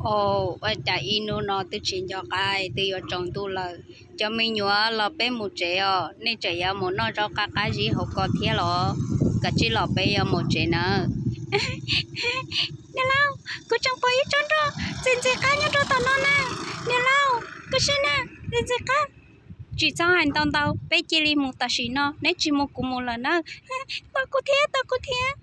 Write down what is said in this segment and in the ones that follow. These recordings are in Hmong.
Au, ua cas ib hnub no twb tsis nco qab twb yuav tsaus ntuj lawm. Cov me nyuam los peb mus tsev os, nej tseem yuav mus noj zaub qab qab zib hauv ko thiab los? Kav tsij los peb yuav mus tsev nawb. Niam laus, kuv tseem pom ib tsob nroj ntxim ntxim qab nyob rau tom no na. Niam laus, koj saib na, ntxim ntxim qab. Tsis txhob hais ntau ntau, peb cia li mus tam sim no, neb tsis mus kuv mus lawm nawb. Tos kuv thiab, tos kuv thiab.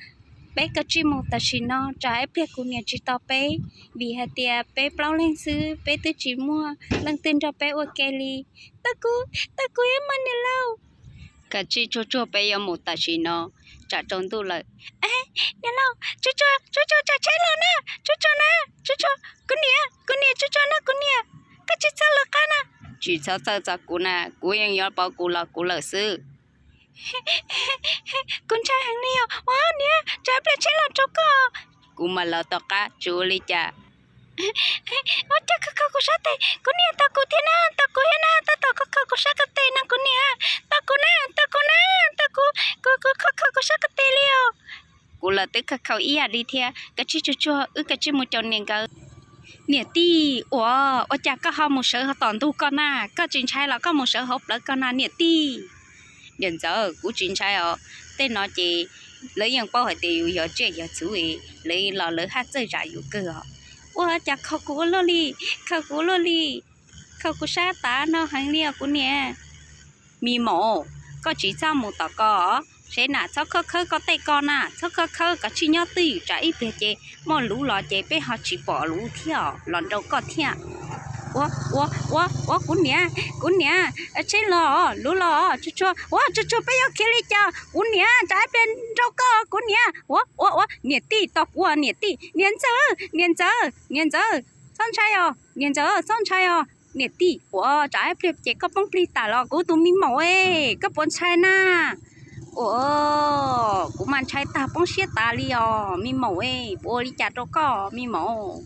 Peb kav tsij mus tam sim no, tsam ib pliag kuv niam tsis tos peb, vim hais tias peb plaub leeg xwb, peb twb tsis muaj leej twg nrog peb ua ke li. Tos kuv, tos kuv ib mas niam laus. Kav tsij tsuag tsuag, peb yuav mus tam sim no, tsam tsaus ntuj lawm. Niam laus, tsuag tsuag, tsuag tsuag, tsam tsheb los na, tsuag tsuag na, tsuag tsuag, kuv niam, kuv niam, tsuag tsuag na kuv niam, koj tsis txhob lawv qab na. Tsis txhob txhawj txog kuv na, kuv yeej yuav pom kuv los kuv lawm xwb. Kuv ntshai heev li os, ua niam, tsam ib pliag tsheb los raug koj. Kuv mam lawv tom qab tsis ua li cas. Ua cas khaws khaws kuv sab tes, kuv niam tos kuv thiab na, tos kuv thiab na, tab tom khaws khaws kuv sab ko tes no kuv niam, tos kuv na, tos kuv na, tos kuv, kuv, kuv khaws khaws kuv sab ko tes li os. Kuv los twb khaws khaws ib yam li thiab, kav tsij tsuag tsuag, wb kav tsij mus caum niam nkawd. Niam tij, ua, ua cas koj ho mus sawv tom ntug ko na, koj tsis ntshai los koj mus sawv hauv plawv ko na niam tij? Niam ntxawm, kuv tsis ntshai os, tej no ces lawv yeej paub hais tias yus yog tsiaj yog txhu, lawv los lawv haj txawj zam yus kawg os. Ua cas khaws kuv ua luaj li, khaws kuv ua luaj li, khaws kuv sab tav no heev li os kuv niam. Me maum, koj tsis txhob mus tom ko, seb na, txhob khawb khawb koj tej ko na, txhob khawb khawb, kav tsij nyob twj ywm, tsam ib pliag ces muaj luv los ces peb ho tsis pom luv thiab los nrau koj thiab. Ua, ua, ua, ua kuv niam, kuv niam, tsheb los, luv los, tsuag tsuag, ua tsuag tsuag, peb yuav khiav li cas kuv niam, tsam ib pliag nrau koj kuv niam. Ua, ua, ua, niam tij, tos kuv, niam tij, niam ntxawm, niam ntxawm, niam ntxawm, txhob ntshai os, niam ntxawm, txhob ntshai os. Niam tij, ua tsam ib pliag ces koj poob plig tas los kuv tus me maum, koj puas ntshai na? Ua, kuv mas ntshai tag poob siab tas li os me maum, puas ua li cas rau koj me maum?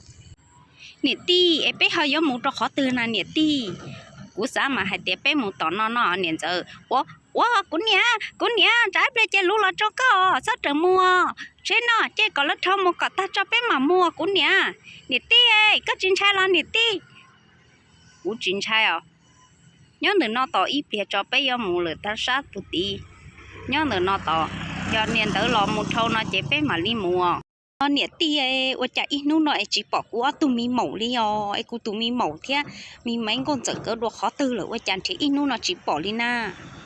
Niam tij, es peb ho yuav mus rau qhov twg na niam tij? Kuv xav mas hais tias peb mus tom no no niam ntxawm. Ua, ua kuv niam, kuv niam, tsam ib pliag ces luv los rau koj, txhob rawm mus, tsheb no ces kom lawv dhau mus kom tag tso peb mam mus kuv niam. Niam tij, koj tsis ntshai los niam tij? Kuv tsis ntshai os. Nyob ntawm no tos ib pliag tso peb yuav mus lawm tag sab puag tid. Nyob ntawm no tos, yog niam ntawd los mus dhau no ces peb mam li mus. Niam tij, ua cas ib hnub no es tsis pom kuv ob tug me maum li os? Es kuv tus me maum thiab me me nkauj ntxawm nkawd dua qhov twg lawm ua cas nrhiav ib hnub no tsis pom li na?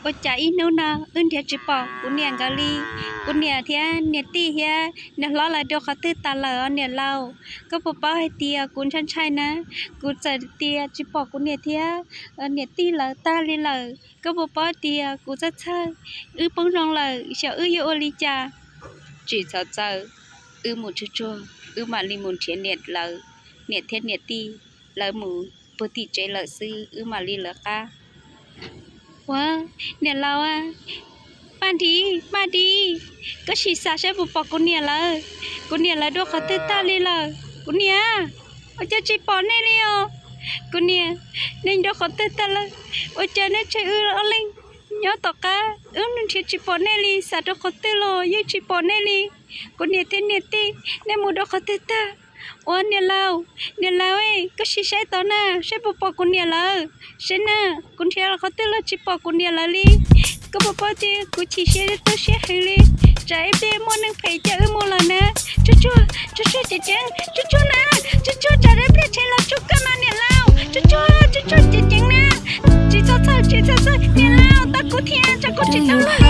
Ua cas ib hnub no wb nrhiav tsis pom kuv niam nkawd li? Kuv niam thiab niam tij thiab niam hlob lawv dua qhov twg tas lawm os niam laus? Koj puas paub hais tias kuv ntshai ntshai na, kuv txawm tias tsis pom kuv niam thiab niam tij lawv tag li lawm, koj puas paub tias kuv txhawj txhawj, wb poob zoo lawm xyov wb yuav ua li cas. Tsis txhob txhawj, wb mus tsuag tsuag, wb mam li mus nrhiav niam lawv, niam thiab niam tij lawv mus puag tim tsev lawm xwb, wb mam li lawv qab. Ua, niam laus, Paj Dib, Paj Dib, koj sim xav saib puas pom kuv niam lawv. Kuv niam lawv dua qhov twg tag li lawm kuv niam? Ua cas tsis pom nej li os? Kuv niam, nej dua qhov twg tag lawm? Ua cas nej tseg wb ob leeg nyob tom qab, wb nrhiav tsis pom nej li, xav rau qhov twg los yeej tsis pom nej li. Kuv niam thiab niam tij, nej mus dua qhov twg tag? Ua niam laus, niam laus, koj sim saib tod na, saib puas pom kuv niam lawv. Saib na, kuv nrhiav los qhov twg los tsis pom kuv niam lawv li. Koj puas paub tias kuv chim siab tu siab heev li, tsam ib pliag muaj neeg phem coj wb mus lawm na. Tsuag tsuag, tsuag tsuag ceev ceev, tsuag tsuag na, tsuag tsuag, tsam ib pliag tsheb los raug koj no niam laus. Tsuag tsuag, tsuag tsuag ceev ceev na. Tsis txhob txhawj, tsis txhob txhawj niam laus, tos kuv thiab, tsam kuv tsis tau luag.